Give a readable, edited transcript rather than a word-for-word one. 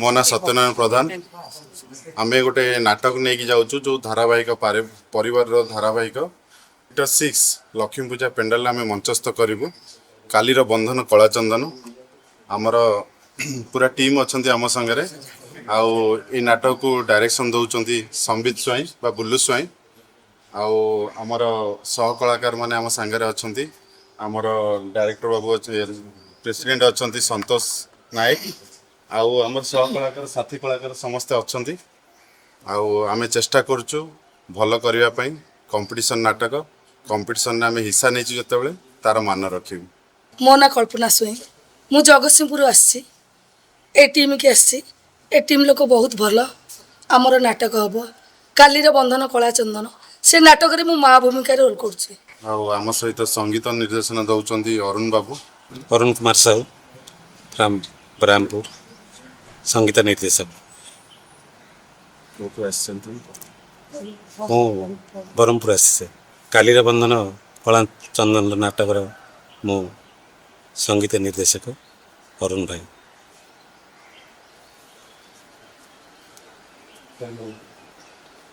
ମୋ ନାଁ ସତ୍ୟନାରାୟଣ ପ୍ରଧାନ। ଆମେ ଗୋଟେ ନାଟକ ନେଇକି ଯାଉଛୁ, ଯେଉଁ ଧାରାବାହିକ, ପରିବାରର ଧାରାବାହିକ। 6 ଲକ୍ଷ୍ମୀ ପୂଜା ପେଣ୍ଡାଲ ଆମେ ମଞ୍ଚସ୍ଥ କରିବୁ, କାଲିର ବନ୍ଧନ କଳା ଚନ୍ଦନ। ଆମର ପୁରା ଟିମ୍ ଅଛନ୍ତି ଆମ ସାଙ୍ଗରେ। ଆଉ ଏଇ ନାଟକକୁ ଡାଇରେକ୍ସନ୍ ଦେଉଛନ୍ତି ସମ୍ବିତ ସ୍ୱାଇଁ ବା ବୁଲୁ ସ୍ୱାଇଁ। ଆଉ ଆମର ସହ କଳାକାର ମାନେ ଆମ ସାଙ୍ଗରେ ଅଛନ୍ତି। ଆମର ଡାଇରେକ୍ଟର ବାବୁ ପ୍ରେସିଡେଣ୍ଟ ଅଛନ୍ତି ସନ୍ତୋଷ ନାୟକ। ଆଉ ଆମର ସହ କଳାକାର, ସାଥୀ କଳାକାର ସମସ୍ତେ ଅଛନ୍ତି। ଆଉ ଆମେ ଚେଷ୍ଟା କରୁଛୁ ଭଲ କରିବା ପାଇଁ। କମ୍ପିଟିସନ୍ ନାଟକ, କମ୍ପିଟିସନ୍ରେ ଆମେ ହିସ୍ସା ନେଇଛୁ ଯେତେବେଳେ, ତାର ମାନ ରଖିବୁ। ମୋ ନାଁ କଳ୍ପନା ସ୍ୱାଇଁ। ମୁଁ ଜଗତସିଂହପୁର ଆସିଛି, ଏ ଟିମ୍କି ଆସିଛି। ଏ ଟିମ୍ ଲୋକ ବହୁତ ଭଲ। ଆମର ନାଟକ ହେବ କାଲିର ବନ୍ଧନ କଳା ଚନ୍ଦନ। ସେ ନାଟକରେ ମୁଁ ମା ଭୂମିକାରେ ରୋଲ୍ କରୁଛି। ଆଉ ଆମ ସହିତ ସଙ୍ଗୀତ ନିର୍ଦ୍ଦେଶନା ଦେଉଛନ୍ତି ଅରୁଣ ବାବୁ। ଅରୁଣ କୁମାର ସାହୁ ଫ୍ରମ୍ ବ୍ରହ୍ମପୁର, ସଙ୍ଗୀତ ନିର୍ଦ୍ଦେଶକ। କୋଉଠୁ ଆସିଛନ୍ତି? ମୁଁ ବ୍ରହ୍ମପୁର ଆସିଛି। କାଲିର ବନ୍ଧନ କଳା ଚନ୍ଦନ ନାଟକର ମୁଁ ସଙ୍ଗୀତ ନିର୍ଦ୍ଦେଶକ ଅରୁଣ ଭାଇ।